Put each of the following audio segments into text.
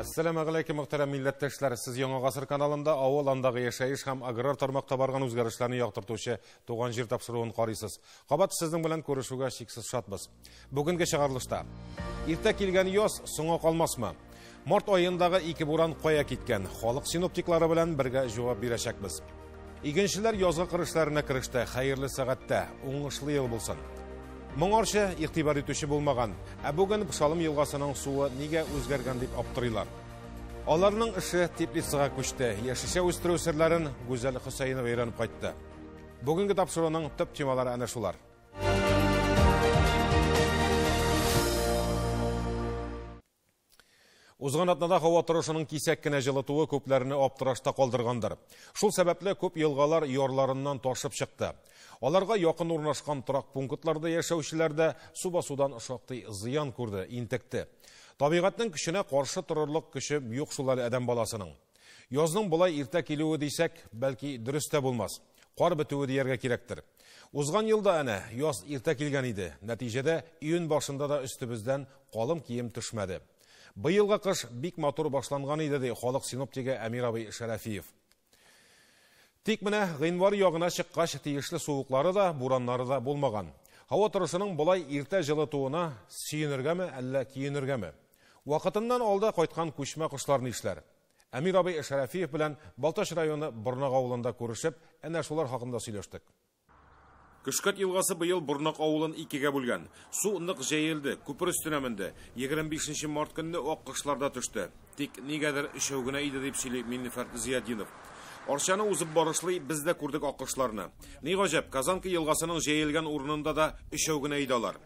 Әссәламү галәйкүм, мөхтәрәм милләттәшләр. Сез Яңа Гасыр каналында авыл, андагы яшәеш һәм аграр тармакта барган үзгәрешләрне яктыртучы Туган җир тапшыруын карыйсыз. Кабат сезнең белән күрешүгә чиксез шатбыз. Бүгенге чыгарылышта иртә килгән яз соңга калмасмы? Март аендагы ике буран кая киткән? Халык синоптиклары белән бергә җавап бирәчәкбез. Игенчеләр язгы кыр эшләренә кереште. Хәерле сәгатьтә, уңышлы ел булсын. Моңарчы игътибар итүче булмаган. Ә бүген Пшалым елгасының суы нигә үзгәргән дип аптырыйлар. Аларның эше теплицага күчте. Яшелчә үстерү серләрен Гүзәл Хөсәенова өйрәнеп кайтты. Бүгенге тапшыруның төп темалары әнә шулар. Узган атнада һава торышының кисәк кенә җылытуы күпләрне аптырашта калдыргандыр. Шул сәбәпле күп елгалар ярларыннан ташып чыкты. Аларга якын урнашкан торак пунктларда яшәүчеләр дә су басудан шактый зыян күрде, интекте. Табигатьнең көченә каршы торырлык көче юк шул әле адәм баласының. Язның болай иртә килүе дисәк, бәлки дөрес тә булмас. Кар бетүе дияргә кирәктер. Узган елда әнә яз иртә килгән иде. Нәтиҗәдә июнь башында да өстебездән калым кием төшмәде. Быелгы кыш бик матур башланган иде, ди халык синоптигы Әмир абый Шәрәфиев. Тик менә гыйнвар ягына чыккач тиешле суыклары да, бураннары да булмаган. Һава торышының болай иртә җылытуына сөенергәме, әллә киенергәме? Вакытыннан алда кайткан күчмә кошлар нишләр? Әмир абый Шәрәфиев белән Балтач районы Борнак авылында күрешеп, әнә шулар хакында сөйләштек. Көшкәт елгасы быел Борнак авылын икегә бүлгән. Су нык җәелде, күпер өстенә менде. 25 март көнне ак кышлар да төште. Тик нигәдер өчәү генә иде дип сөйли Миннефәрт Зиятдинов. Арчаны узып барышлый без дә күрдек ак кышларны. Ни гаҗәп, Казанка елгасының җәелгән урынында да өчәү генә иде алар.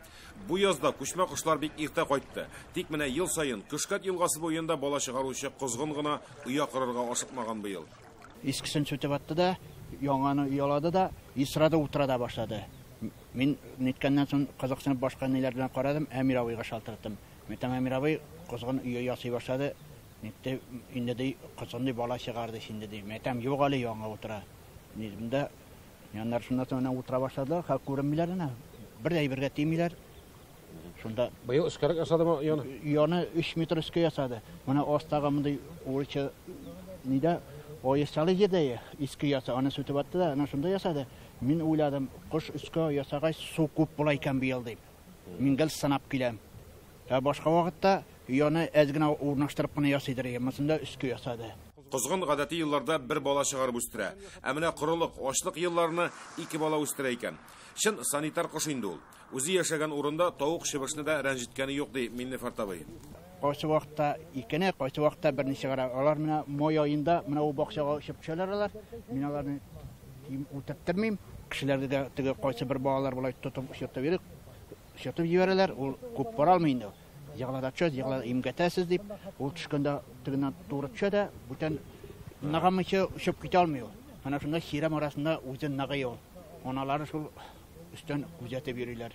Бу язда күчмә кошлар бик иртә кайтты. Тик менә ел саен Көшкәт елгасы буенда бала чыгаручы козгын гына оя корырга ашыкмаган быел. Искесен сүтеп атты да, яңаны оялады да, исрада утыра да башлады. Мин ниткәннән соң кызыксынып башка ниләр белән карадым, Әмир абыйга шалтыраттым. Мин әйтәм, Әмир абый, козгын оя ясый башлады. Нитте, инде ди, козгын ди бала чыгарды инде ди. Мин әйтәм, юк әле яңа утыра. Нидемдә, яннар шуннан соң әнә утыра башладылар, хәл күренмиләр әнә. Бер дә әйбергә тимиләр. Шунда быел өскәрәк ясадымы ояны? Ояны 3 метр өскә ясады. Менә астагы мондый урысча нидә оясалы җирдә иске яса, аны сүтеп атты да, ана шунда ясады. Мин уйладым, кош өскә ясагач су күп була икән быел дип. Мин гел сынап киләм. Ә башка вакытта ояны әз генә урнаштырып кына ясыйдыр, монысында өскә ясады. Козгын гадәти елларда бер бала чыгарып үстерә. Ә менә корылык, ачлык елларны ике бала үстерә икән. Чын санитар кош инде ул. Үзе яшәгән урында тавык чыбышны да рәнҗеткәне юк, ди Миннефәрт абый. Кайсы вакытта икене, кайсы вакытта берничә генә. Алар менә май аенда менә ул бакчага очып төшәләр алар. Мин аларны үтерттермим. Кешеләргә дә теге кайсы бер балалар болай тотып очыртып йөреп, очыртып җибәрәләр. Ул күп бара алмый инде. Егыла да төшә, егыла имгәтәсез дип, ул төшкәндә тегеннән туры төшә дә, бүтән ныгамыйча очып китә алмый ул. Менә шунда чирәм арасында үзе ныгый ул. Аналары шул өстән күзәтеп йөриләр.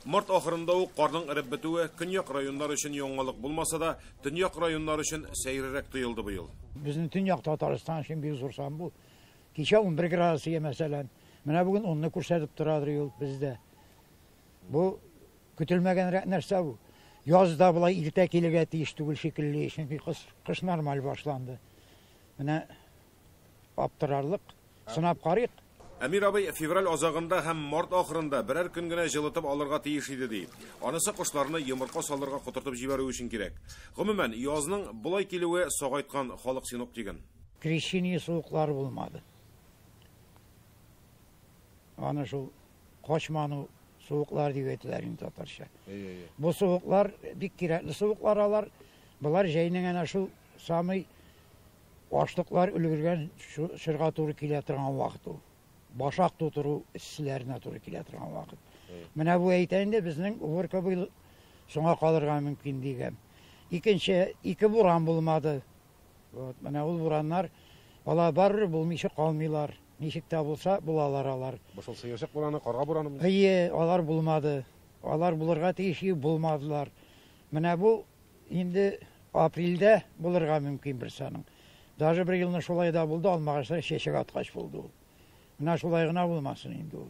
Март ахырында ук карның эреп бетүе көньяк районнар өчен яңалык булмаса да, төньяк районнар өчен сәйрерәк тоелды быел. Безнең төньяк Татарстан өчен бик зур сан бу. Кичә 11 градус ие мәсәлән. Менә бүген 10-ны күрсәтеп торадыр юл бездә. Бу көтелмәгәнрәк нәрсә бу. Язда болай иртә килергә тиеш түгел шикелле, чөнки кыш нормаль башланды. Менә аптырарлык, сынап карыйк. Әмир абый февраль азагында һәм март ахырында берәр көн генә җылытып алырга тиеш иде ди. Анысы кошларны йомырка салырга котыртып җибәрү өчен кирәк. Гомумән, язның болай килүе сагайткан халык синоптигын. Крещение суыклары булмады. Аны шул качману суыклар дип әйтәләр инде татарча. Бу суыклар бик кирәкле суыклар алар. Болар җәйнең әнә шул самый ашлыклар өлгергән чорга туры килә торган вакыт ул. Башак тутыру эшчеләренә туры килә торган вакыт. Менә бу әйтә инде безнең уборка быел соңга калырга мөмкин дигән. Икенче, ике буран булмады. Вот, менә ул бураннар алар барыбер булмыйча калмыйлар. Ничек тә булса булалар алар. Бу шул сыерчык бураны, карга бураны? Әйе, алар булмады. Алар булырга тиеш, булмадылар. Менә бу инде апрельдә булырга мөмкин бер саның. Даже бер елны шулай да булды, алмагачлар чәчәк аткач булды ул. Менә шулай гына булмасын инде ул.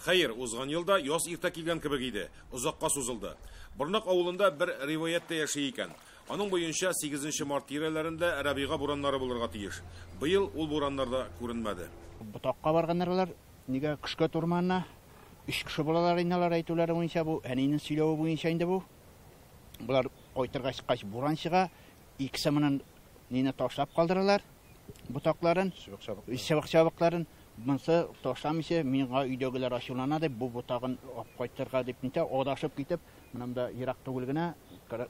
Хәер, узган елда яз иртә килгән кебек иде, озакка сузылды. Борнак авылында бер риваять тә яши икән. Аның буенча 8 март тирәләрендә Рабига бураннары булырга тиеш. Быел ул бураннар да күренмәде. Ботакка барганнар алар, нигә Кышкат урманына 3 кеше булалар инде алар әйтүләре буенча бу, әнинең сөйләве буенча инде бу. Булар кайтырга чыккач буран чыга, икесе монын нине ташлап калдыралар, ботакларын, чыбык-чабыкларын. Монсы ташламыйча, миңа өйдәгеләр ачулана дип, бу ботагын алып кайтырга дип нитә, адашып китеп, монда ерак түгел генә,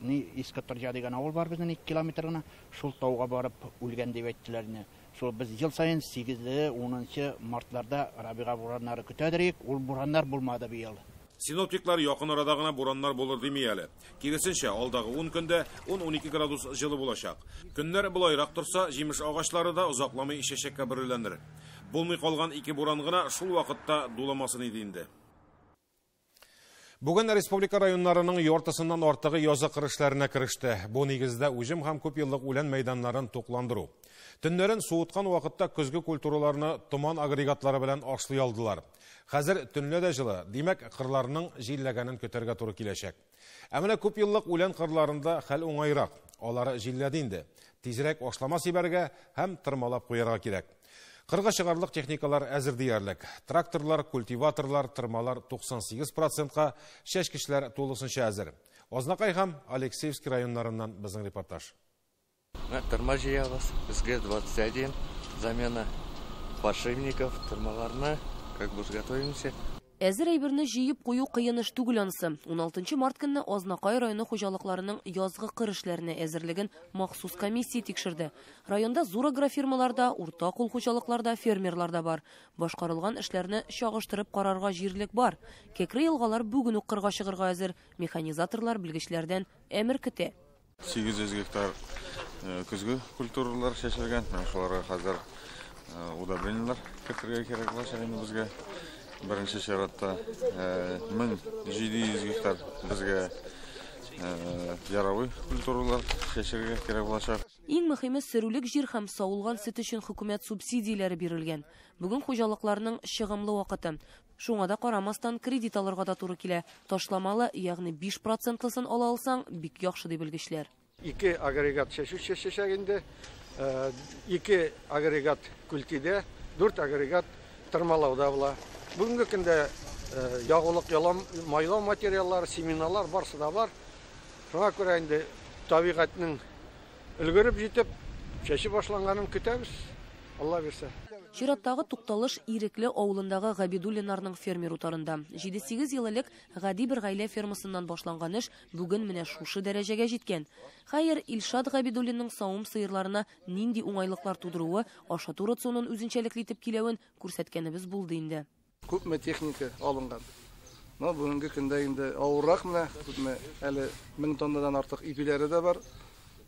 ни Иске Торҗа дигән авыл бар безнең 2 километр гына, шул тауга барып үлгән дип әйттеләр инде. Шул без ел саен 8-10 мартларда Рабига бураннары көтәдер, ул бураннар булмады быел. Синоптиклар якын арада гына бураннар булыр дими әле. Киресенчә, алдагы 10 көндә 10-12 градус җылы булачак. Көннәр болайрак торса, җимеш агачлары да озакламый чәчәккә бөреләнер. Булмый калган 2 буран гына шул вакытта дуламасын иде инде. Бүген республика районнарының яртысыннан артыгы язы кыр эшләренә кереште. Бу нигездә уҗым һәм күп еллык үлән мәйданнарын тукландыру. Төннәрен суыткан вакытта көзге культураларны томан агрегатлары белән ашлый алдылар. Хәзер төнлә дә җылы, димәк, кырларның җилләгәнен көтәргә туры киләчәк. Ә менә күп еллык үлән кырларында хәл уңайрак. Алары җилләде инде. Тизрәк ашлама сибәргә һәм тырмалап куярга кирәк. Кырга чыгарлык техникалар әзер диярлек. Тракторлар, культиваторлар, тырмалар 98%-ка, чәчкечләр тулысынча әзер. Азнакай һәм Алексеевский районнарыннан безнең репортаж. Тырма җыябыз. Безгә 21 замена подшипников, тырмаларны, как бы готовимся. Әзер әйберне җыеп кую кыен эш түгел анысы. 16 март көнне Азнакай районы хуҗалыкларының язгы кыр эшләренә әзерлеген махсус комиссия тикшерде. Районда зур агрофирмаларда, урта кул хуҗалыкларда, фермерларда бар. Башкарылган эшләрне чагыштырып карарга җирлек бар. Кәкре елгалар бүген үк кырга чыгарга әзер. Механизаторлар белгечләрдән әмер көтә. 800 гектар көзге культуралар чәчелгән. Менә шуларга хәзер удобрениеләр кертергә кирәк булачак инде безгә. Беренче чиратта 1700 гектар безгә яровой культуралар чәчәргә кирәк булачак. Иң мөһиме сөрүлек җир һәм савылган сөт өчен хөкүмәт субсидияләре бирелгән. Бүген хуҗалыкларның чыгымлы вакыты. Шуңа да карамастан кредит алырга да туры килә. Ташламалы, ягъни 5%лысын ала алсаң, бик яхшы ди белгечләр. 2 агрегат чәчү чәчәчәк инде. 2 агрегат күлтидә, 4 агрегат тырмалауда була. Бүгенге көндә ягулык, майлау материаллары, семеналар барсы да бар. Шуңа күрә инде табигатьнең өлгереп җитеп, чәче башланганын көтәбез. Алла бирсә. Чираттагы тукталыш Ирекле авылындагы Габидуллиннарның фермер утарында. 7-8 ел элек гади бер гаилә фермасыннан башланган эш бүген менә шушы дәрәҗәгә җиткән. Хәер, Илшат Габидуллинның савым сыерларына нинди уңайлыклар тудыруы, ашату рационын үзенчәлекле итеп киләвен күрсәткәнебез булды инде. Күпме техника алынган. Но бүгенге көндә инде авыррак менә, күпме әле 1000 тоннадан артык ипиләре дә бар.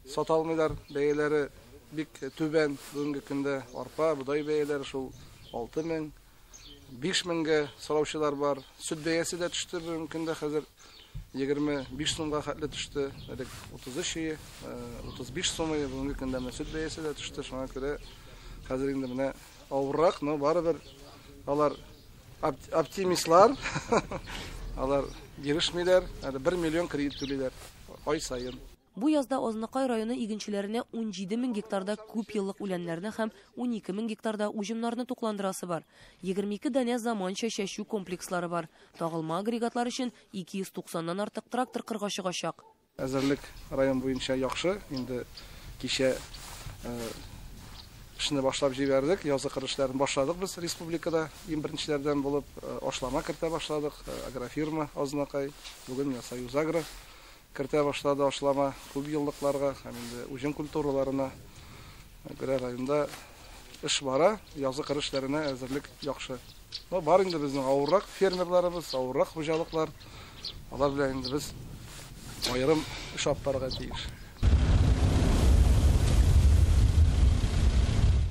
Сата алмыйлар, бәяләре бик түбән. Бүгенге көндә арпа, бодай бәяләре шул 6000, 5000-гә сораучылар бар. Сөт бәясе дә төште бүгенге көндә, хәзер 25 сумга хәтле төште. Элек 33, 35 сум бүгенге көндә менә сөт бәясе дә төште. Шуңа күрә хәзер инде менә авыррак, но барыбер алар оптимистлар, алар бирешмиләр, әле 1 миллион кредит түлиләр ай саен. Бу язда Азнакай районы игенчеләренә 17 мең гектарда күп еллык үләннәрне һәм 12 мең гектарда уҗымнарны тукландырасы бар. 22 данә заманча чәчү комплекслары бар. Тагылма агрегатлар өчен 290-нан артык трактор кырга чыгачак. Әзерлек район буенча яхшы. Инде кичә эшне башлап җибәрдек. Язгы кыр эшләрен башладык без республикада. Иң беренчеләрдән булып ашлама кертә башладык. Агрофирма Азнакай, бүген менә Союз Агро кертә башлады ашлама күп еллыкларга һәм инде уҗым культураларына. Күрә районда эш бара, язгы кыр эшләренә әзерлек яхшы. Но бар инде безнең авыррак фермерларыбыз, авыррак хуҗалыклар. Алар белән инде без аерым эш алып барырга тиеш.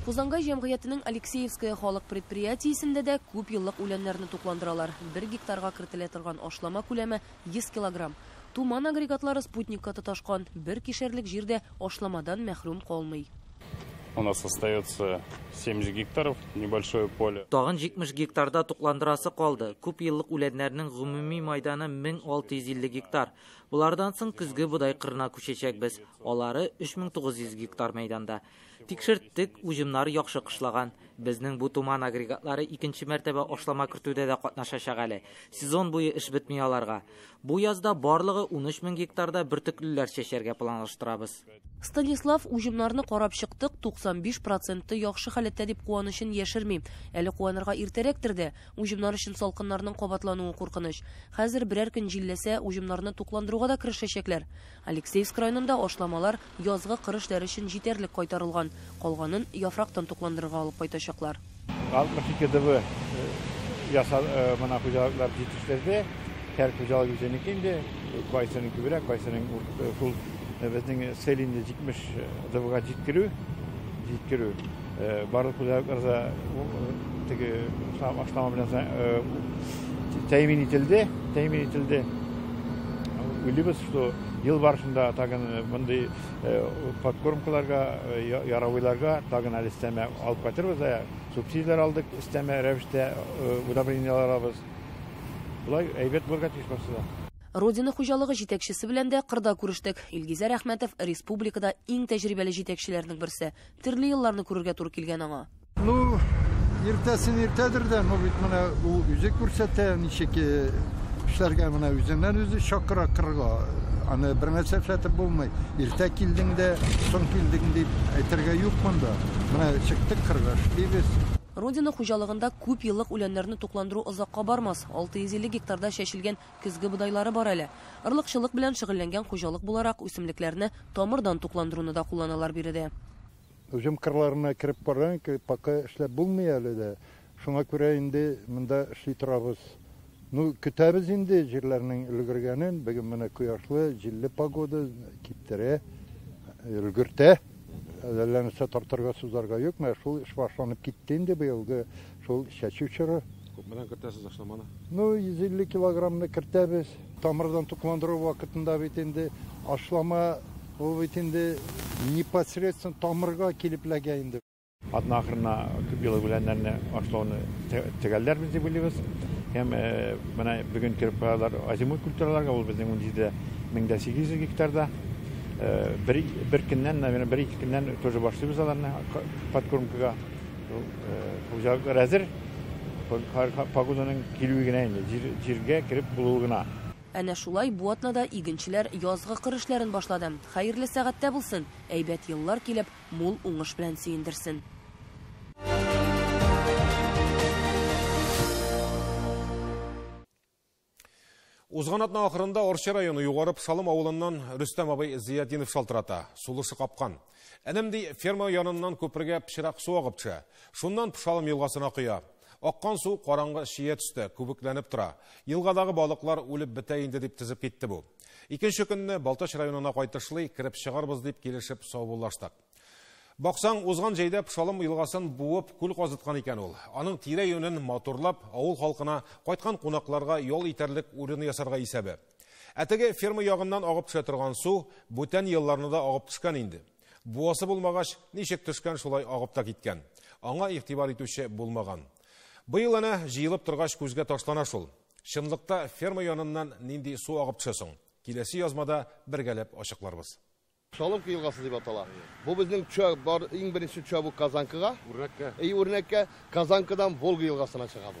Хузангай җәмгыятенең Алексеевская халык предприятиесендә дә күп еллык үләннәрне тукландыралар. 1 гектарга кертелә торган ашлама күләме 100 килограмм. Туман агрегатлары спутникка тоташкан. Бер кишәрлек җирдә ашламадан мәхрүм калмый. У нас остается 70 гектаров, небольшое поле. Тагын 70 гектарда тукландырасы калды. Күп еллык үләннәрнең гомуми майданы 1650 гектар. Болардан соң көзге бодай кырына күчәчәкбез. Алары 3900 гектар мәйданда. Тикшерттек, уҗымнар яхшы кышлаган. Безнең бу туман агрегатлары икенче мәртәбә ашлама кертүдә дә катнашачак әле. Сезон буе эш бетми аларга. Бу язда барлыгы 13 мең гектарда бөртеклеләр чәчәргә планлаштырабыз. Станислав уҗымнарны карап чыктык, 95% яхшы халәттә дип куанычын яшерми. Әле куанырга иртәрәктер дә, уҗымнар өчен салкыннарның кабатлануы куркыныч. Хәзер берәр көн җилләсә, уҗымнарны тукландыруга да керешәчәкләр. Алексеевск районында ашламалар язгы кыр эшләре өчен җитәрлек кайтарылган. Калганын яфрактан тукландырырга алып кайтачаклар. 62 ДВ ясал мына хуҗалыклар җитештерде. Һәр хуҗалык үзенеке инде, кайсының күбрәк, кайсының шул безнең цель инде 70 ДВга җиткерү. Барлык хуҗалыкларда теге ашлама белән тәэмин ителде. Уйлыйбыз, что ел барышында тагын мондый подкормкаларга, яровыйларга тагын әле өстәмә алып кайтырбыз, субсидияләр алдык, өстәмә рәвештә удобрениеләр алабыз. Болай әйбәт булырга тиеш барысы да. Родина хуҗалыгы җитәкчесе белән дә кырда күрештек. Илгизәр Әхмәтов республикада иң тәҗрибәле җитәкчеләрнең берсе. Төрле елларны күрергә туры килгән аңа. Ну, иртәсен иртәдер дә, но бит менә ул үзе күрсәтә, ничек эшләргә, менә үзеннән үзе чакыра кырга. Аны бер нәрсә эшләтеп булмый. Иртә килдең дә, соң килдең дип әйтергә юк монда. Менә чыктык кырга, эшлибез. Родина хуҗалыгында күп еллык үләннәрне тукландыру озакка бармас. 650 гектарда чәчелгән көзге бодайлары бар әле. Орлыкчылык белән шөгыльләнгән хуҗалык буларак үсемлекләрне тамырдан тукландыруны да кулланалар биредә. Уҗым кырларына кереп барган, пока эшләп булмый әле дә. Шуңа күрә инде монда эшли торабыз. Ну, көтәбез инде җирләрнең өлгергәнен. Бүген менә кояшлы, җилле погода киптерә, өлгертә. Әллә нәрсә тартырга, сузарга юк. Менә шул эш башланып китте инде быелгы шул чәчү чоры. Күпмедән кертәсез ашламаны? Ну, 150 килограммны кертәбез. Тамырдан тукландыру вакытында бит инде ашлама ул бит инде непосредственно тамырга килеп эләгә инде. Атна ахырына күп еллык үләннәрне ашлауны төгәлләрбез дип уйлыйбыз. Һәм менә бүген кереп каралар азимут культураларга, ул безнең 17 800 гектарда. Бер көннән, наверное, бер-ике көннән тоже башлыйбыз аларны подкормкага. Хуҗалыклар әзер, погоданың килүе генә инде, җиргә кереп булуы гына. Әнә шулай бу атнада игенчеләр язгы кыр эшләрен башлады. Хәерле сәгатьтә булсын, әйбәт еллар килеп, мул уңыш белән сөендерсен. Узган атна ахырында Арча районы Югары Пшалым авылыннан Рөстәм абый Зиятдинов шалтырата. Сулышы капкан. Энем ди, ферма яныннан күпергә пычрак су агып төшә. Шуннан Пшалым елгасына коя. Аккан су караңгы чия төстә, күбекләнеп тора. Елгадагы балыклар үлеп бетә инде дип тезеп китте бу. Икенче көнне Балтач районына кайтышлый кереп чыгарбыз дип килешеп саубуллаштык. Баксаң, узган җәйдә Пшалым елгасын буып күл казыткан икән ул. Аның тирә-юнен матурлап, авыл халкына, кайткан кунакларга ял итәрлек урын ясарга исәбе. Ә теге ферма ягыннан агып төшә торган су бүтән елларны да агып төшкән инде. Буасы булмагач, ничек төшкән, шулай агып та киткән. Аңа игътибар итүче булмаган. Быел әнә җыелып торгач күзгә ташлана шул. Чынлыкта ферма яныннан нинди су агып төшә соң? Киләсе язмада бергәләп ачыкларбыз. Пшалымка елгасы дип атала. Бу безнең төшә бар, иң беренче төшә бу Казанкага. Үрнәккә. Эй, Үрнәккә, Казанкадан Волга елгасына чыга бу.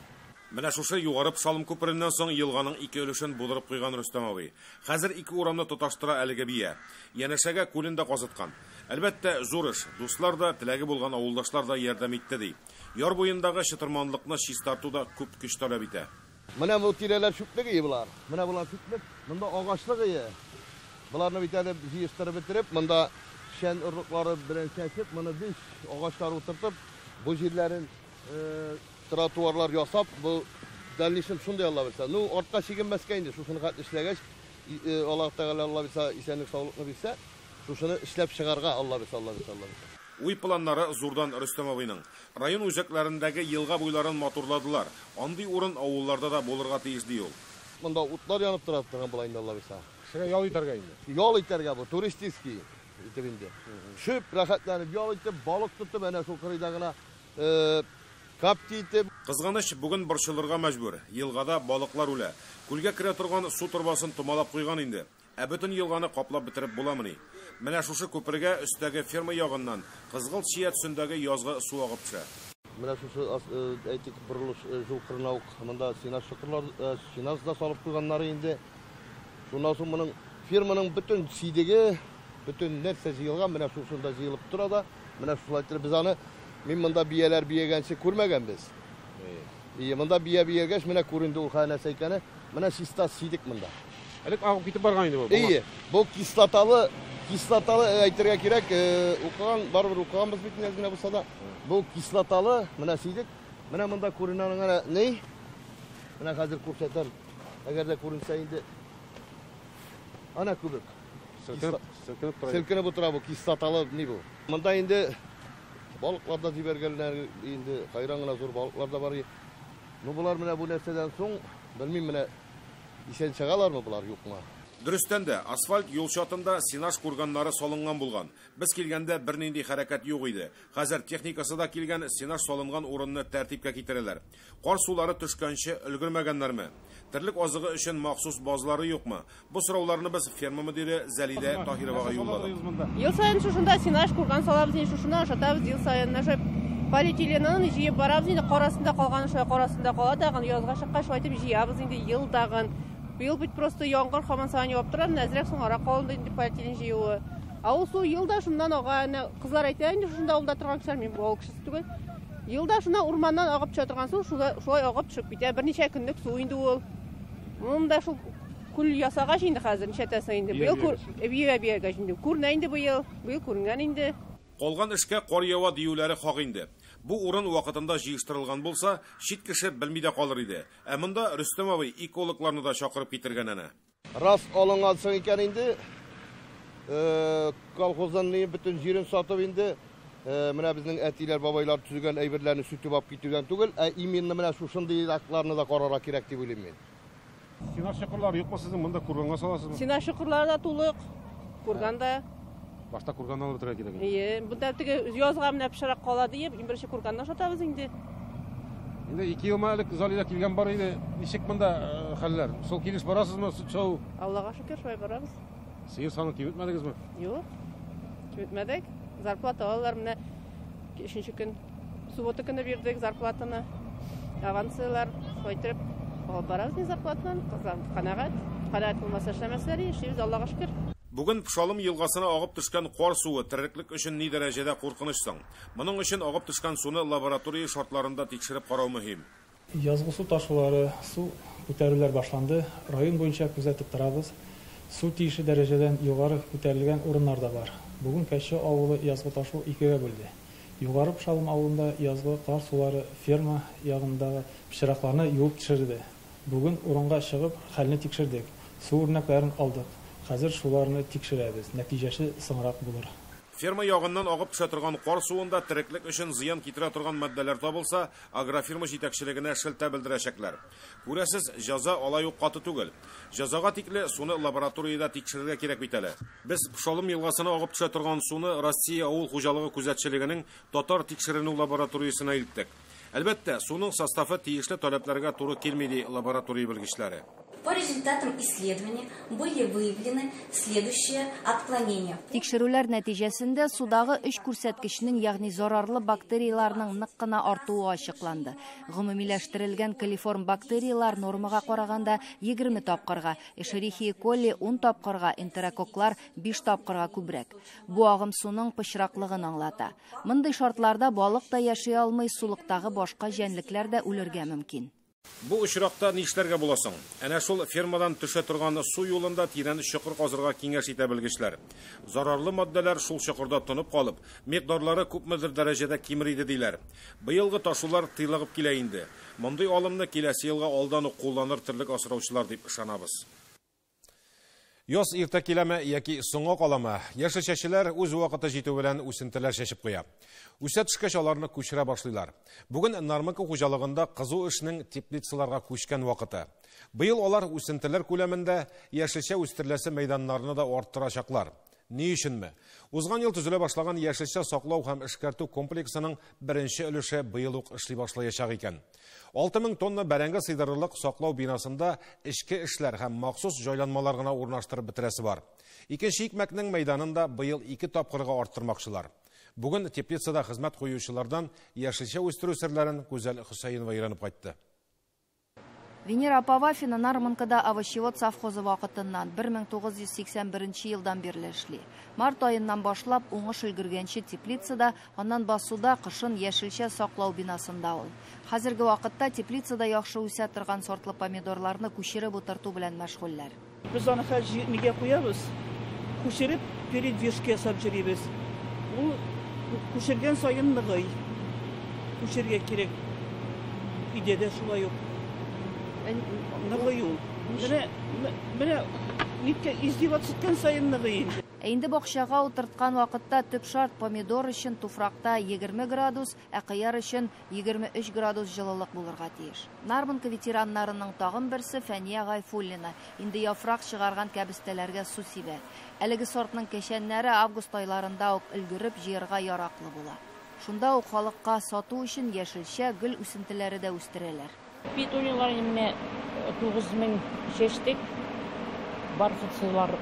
Менә шушы Югары Пшалым күпереннән соң елганың ике өлешен булдырып куйган Рөстәм абый. Хәзер ике урамны тоташтыра әлеге бия. Янәшәгә күлен дә казыткан. Әлбәттә, зур эш. Дуслар да, теләге булган авылдашлар да ярдәм итте ди. Яр буендагы чытырманлыкны чистарту да күп көч таләп итә. Менә бу тирәләр чүплек ие булар. Менә булар чүплек, монда агачлык ие. Буларны бит әле җыештырып бетереп, монда шән орлыклары белән чәчеп, моны биш агачлар утыртып, бу җирләрен тротуарлар ясап, бу дальнейшем шундый Алла бирсә. Ну, артка чигенмәскә инде, шушыны хәтле эшләгәч, Аллаһ Тәгалә Алла бирсә, исәнлек саулыкны бирсә, шушыны эшләп чыгарга Алла бирсә, Алла бирсә, Алла бирсә. Уй планнары зурдан Рөстәм абыйның. Район үзәкләрендәге елга буйларын матурладылар. Андый урын авылларда да булырга тиеш ди ул. Монда утлар янып тора торган була инде Алла бирсә. Кешегә ял итәргә инде. Ял итәргә бу, туристический итеп инде. Шөп рәхәтләнеп ял итеп, балык тотып, әнә шул кырыйда гына капти итеп. Кызганыч, бүген борчылырга мәҗбүр. Елгада балыклар үлә. Күлгә керә торган су торбасын томалап куйган инде. Ә бөтен елганы каплап бетереп буламыни? Менә шушы күпергә өстәге ферма ягыннан кызгылт чия төсендәге язгы су агып төшә. Менә шушы, әйтик, борылыш юл кырына ук монда сенаж чокырлар, сенаж да салып куйганнар инде. Шуннан соң моның ферманың бөтен сидеге, бөтен нәрсә җыелган, менә шушында җыелып тора да, менә шулай итеп без аны, мин монда бияләр биягәнче күрмәгәнбез. Ие, монда бия биягәч, менә күренде ул хәл нәрсә икәне. Менә чиста сидек монда. Элек агып китеп барган инде бу. Ие, бу кислоталы, кислоталы әйтергә кирәк, укыган, барыбер укыганбыз бит инде генә булса да. Бу кислоталы, менә сидек. Менә монда күренә аның әнә ни? Менә хәзер күрсәтәм. Әгәр дә күренсә инде. Ана күбек. Селкенеп тора. Селкенеп утыра бу кислоталы ни бу. Монда инде балыклар да җибәргәннәр инде, хайран гына зур балыклар да бар. Ну булар менә бу нәрсәдән соң, белмим менә исән чыгалармы булар, юкмы? Дөрестән дә, асфальт юл чатында сенаж курганнары салынган булган. Без килгәндә бернинди хәрәкәт юк иде. Хәзер техникасы да килгән, сенаж салынган урынны тәртипкә китерәләр. Кар сулары төшкәнче өлгермәгәннәрме? Терлек азыгы өчен махсус базлары юкмы? Бу сорауларны без ферма мөдире Зәлидә Таһировага юлладык. Ел саен шушында сенаж курган салабыз, инде шушында ашатабыз ел саен. Менә полиэтиленны җыеп барабыз, инде кар астында калганы шулай кар астында кала тагын, язга чыккач шулай итеп җыябыз инде ел тагын. Быел бит просто яңгыр һаман саен явып тора, менә әзрәк соңгарак калды инде полиэтилен җыюы. Ә ул су ел да шуннан ага, әнә кызлар әйтә инде шушында авылда торган кешеләр, мин бу авыл кешесе түгел. Ел да шуннан урманнан агып төшә торган су шулай агып төшеп китә. Берничә көнлек су инде ул. Моны да шул күл ясагач инде хәзер ничәтәсең инде. Быел бия биягәч инде. Күренә инде быел, быел күренгән инде. Калган эшкә кар ява диюләре хак инде. Бу урын вакытында җыештырылган булса, чит кеше белми дә калыр иде. Ә монда Рөстәм абый экологларны да чакырып китергән әнә. Рас алынгансың икән инде, колхоздан ни бөтен җирен сатып инде, менә безнең әтиләр, бабайлар төзегән әйберләрне сүтеп алып китүдән түгел, ә именно менә шушындый акларны да карарга кирәк дип уйлыйм мин. Сенаж чокырлары юкмы сезнең монда курганга саласызмы? Сенаж чокырлары да тулык, курган да. Башта курганнан алып бетерергә кирәк. Ие, монда теге язга менә пычрак кала диеп, иң беренче курганнан ашатабыз инде. Инде 2 ел элек Залида килгән бар иде. Ничек монда хәлләр? Шул килеш барасызмы? Шул. Аллага шөкер, шулай барабыз. Сыер санын киметмәдегезме? Юк. Киметмәдек. Зарплата алалар менә 3 көн. Суббота көне бирдек зарплатаны. Авансылар шулай итеп алып барабыз инде зарплатаны. Кызлар канәгать. Канәгать булмаса эшләмәсләр, эшлибез, Аллага шөкер. Бүген Пошалым елгасына агып төшкән кар суы тереклек өчен ни дәрәҗәдә куркыныч соң? Моның өчен агып төшкән суны лаборатория шартларында тикшереп карау мөһим. Язгы су ташулары, су күтәрүләр башланды. Район буенча күзәтеп торабыз. Су тиешле дәрәҗәдән югары күтәрелгән урыннар да бар. Бүген Кәче авылы язгы ташу икегә бүлде. Югары Пошалым авылында язгы кар сулары ферма ягындагы пычракларны юып төшерде. Бүген урынга чыгып хәлне тикшердек. Су үрнәкләрен алдык. Хәзер шуларны тикшерәбез. Нәтиҗәсе соңрак булыр. Ферма ягыннан агып төшә торган кар суында тереклек өчен зыян китерә торган матдәләр табылса, агрофирма җитәкчелегенә шелтә белдерәчәкләр. Күрәсез, җәза алай ук каты түгел. Җәзага тикле суны лабораториядә тикшерергә кирәк бит әле. Без Пошалым елгасына агып төшә торган суны Россия авыл хуҗалыгы күзәтчелегенең татар тикшеренү лабораториясенә илттек. Әлбәттә, суның составы тиешле таләпләргә туры килми, ди лаборатория белгечләре. По результатам исследования были выявлены следующие отклонения. Тикшерүләр нәтиҗәсендә судагы өч күрсәткечнең, ягъни зарарлы бактерияләрнең нык кына артуы ачыкланды. Гомумиләштерелгән колиформ бактерияләр нормага караганда 20 тапкырга, Escherichia coli 10 тапкырга, энтерококклар 5 тапкырга күбрәк. Бу агым суның пычраклыгын аңлата. Мондый шартларда балык та яши алмый, сулыктагы башка җәнлекләр дә үлергә мөмкин. Бу очракта нишләргә була соң? Әнә шул фермадан төшә торган су юлында тирән чокыр казырга киңәш итә белгечләр. Зарарлы матдәләр шул чокырда тонып калып, микъдарлары күпмедер дәрәҗәдә кимер иде диләр. Быелгы ташулар тыйлыгып килә инде. Мондый алымны киләсе елга алдан ук кулланыр терлек асраучылар дип ышанабыз. Яз иртә киләме яки соңга каламы? Яшелчәчеләр үз вакыты җитү белән үсентеләр чәчеп куя. Үсә төшкәч аларны күчерә башлыйлар. Бүген Нармонка хуҗалыгында кызу эшнең теплицаларга күчкән вакыты. Быел алар үсентеләр күләмендә яшелчә үстереләсе мәйданнарны да арттырачаклар. Ни өченме? Узган ел төзелә башлаган яшелчә саклау һәм эшкәртү комплексының беренче өлеше быел ук эшли башлаячак икән. 6000 тонна бәрәңге сыйдырырлык саклау бинасында эчке эшләр һәм махсус җайланмалар гына урнаштырып бетерәсе бар. Икенче икмәкнең мәйданын да быел 2 тапкырга арттырмакчылар. Бүген теплицада хезмәт куючылардан яшелчә үстерү серләрен Гүзәл Хөсәенова өйрәнеп кайтты. Венера апа Вафина Нармонкада овощевод совхозы вакытыннан 1981 елдан бирле эшли. Март аеннан башлап уңыш өлгергәнче теплицада, аннан басуда кышын яшелчә саклау бинасында ул. Хәзерге вакытта теплицада яхшы үсә торган сортлы помидорларны күчереп утырту белән мәшгульләр. Без аны хәзер нигә куябыз? Күчереп передвижка ясап йөрибез. Ул күчергән саен ныгый. Күчергә кирәк. Өйдә дә шулай ук. Ныгый ул. Менә ниткә издеваться иткән саен ныгый инде. Ә инде бакчага утырткан вакытта төп шарт помидор өчен туфракта 20 градус, ә кыяр өчен 23 градус җылылык булырга тиеш. Нармонка ветераннарының тагын берсе Фәния Гайфуллина инде яфрак чыгарган кәбестәләргә су сибә. Әлеге сортның кәчәннәре август айларында ук өлгереп җыярга яраклы була. Шунда ук халыкка сату өчен яшелчә, гөл үсентеләре дә үстерәләр. Петуниялар менә 9000 чәчтек, бархатсызлар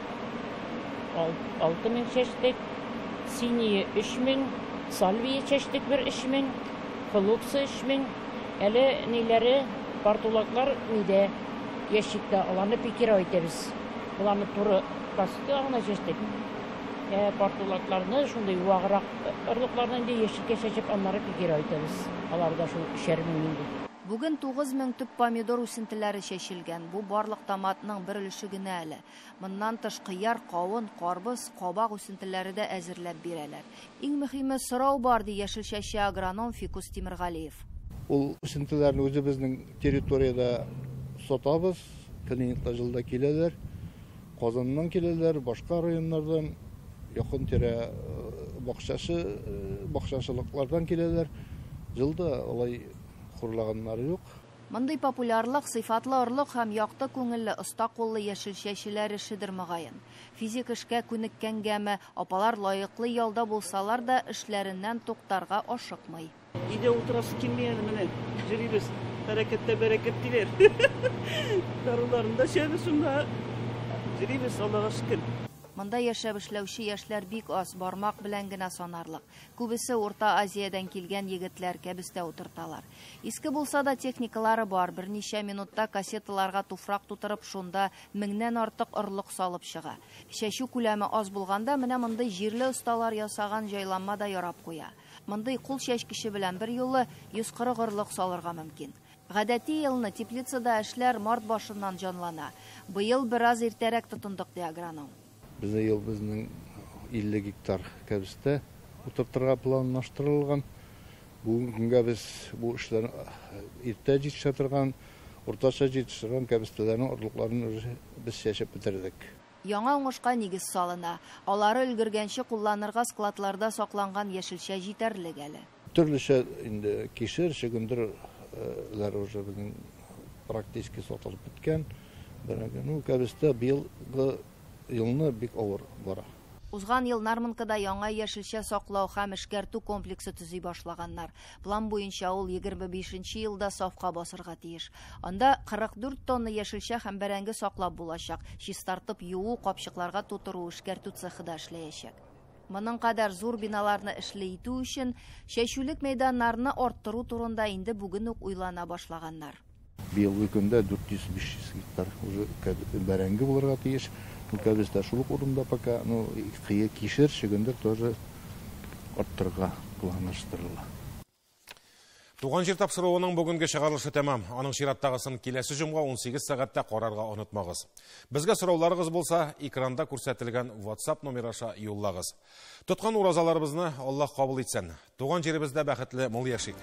6000 чәчтек, синие 3000, сальвия чәчтек бер 3000, флоксы 3000, әле ниләре портулаклар нидә ящикта, аларны пикировать итәбез. Буларны туры касты гына чәчтек. Портулакларны шундый ваграк орлыкларны инде ящиккә чәчеп, аннары пикировать итәбез. Алар да шул 3000 инде. Бүген 9000 төп помидор үсентеләре чәчелгән. Бу барлык томатның бер өлеше генә әле. Моннан тыш кыяр, кавын, карбыз, кабак үсентеләре дә әзерләп бирәләр. Иң мөһиме сорау бар, ди яшелчәче агроном Фикус Тимергалиев. Ул үсентеләрне үзебезнең территориядә сатабыз. Клиентлар җылда киләләр. Казаннан киләләр, башка районнардан, якын тирә бакчачылыклардан киләләр. Җылда алай хурлаганнары юк. Мондый популярлык сыйфатлы орлык һәм якты күңелле, оста куллы яшелчәчеләр эшедер мөгаен. Физик эшкә күнеккәнгәме, апалар лаеклы ялда булсалар да эшләреннән туктарга ашыкмый. Өйдә утырасы килми әле, менә йөрибез. Хәрәкәттә бәрәкәт диләр. Даруларын да эчәбез шунда. Йөрибез, Аллага шөкер. Монда яшәп эшләүче яшьләр бик аз, бармак белән генә санарлык. Күбесе Урта Азиядән килгән егетләр кәбестә утырталар. Иске булса да техникалары бар, берничә минутта кассеталарга туфрак тутырып, шунда 1000-нән артык орлык салып чыга. Чәчү күләме аз булганда менә мондый җирле осталар ясаган җайланма да ярап куя. Мондый кул чәчкече белән бер юлы 140 орлык салырга мөмкин. Гадәти елны теплицада эшләр март башыннан җанлана. Быел бераз иртәрәк тотындык, ди агроном. Безнең ел безнең 50 гектар кәбестә утыртырга планлаштырылган. Бүгенге көнгә без бу эшләрне иртә җитешә торган, уртача җитешә торган кәбестәләрнең орлыкларын уже без чәчеп бетердек. Яңа уңышка нигез салына. Алары өлгергәнче кулланырга складларда сакланган яшелчә җитәрлек әле. Төрлечә инде кишер, чөгендерләр уже безнең практически сатылып беткән. Берәгән кәбестә быелгы елны бик авыр бара. Узган ел Нармонкада яңа яшелчә саклау һәм эшкәртү комплексы төзи башлаганнар. План буенча ул 25 елда сафка басырга тиеш. Анда 44 тонна яшелчә һәм бәрәңге саклап булачак. Чистартып юу, капчыкларга тутыру, эшкәртү цехы да эшләячәк. Моның кадәр зур биналарны эшле итү өчен чәчүлек мәйданнарны арттыру турында инде бүген үк уйлана башлаганнар. Быелгы көндә 400-500 гектар уже бәрәңге булырга тиеш. Кәбестә шул ук урында пока, ну, кишер, чөгендер тоже арттырырга планлаштырыла. Туган җир тапшыруының бүгенге чыгарылышы тәмам. Аның чираттагысын киләсе җомга 18 сәгатьтә карарга онытмагыз. Безгә сорауларыгыз булса, экранда күрсәтелгән WhatsApp номеры аша юллагыз. Тоткан уразаларыбызны Аллаһ кабул итсен. Туган җиребездә бәхетле мул яшик.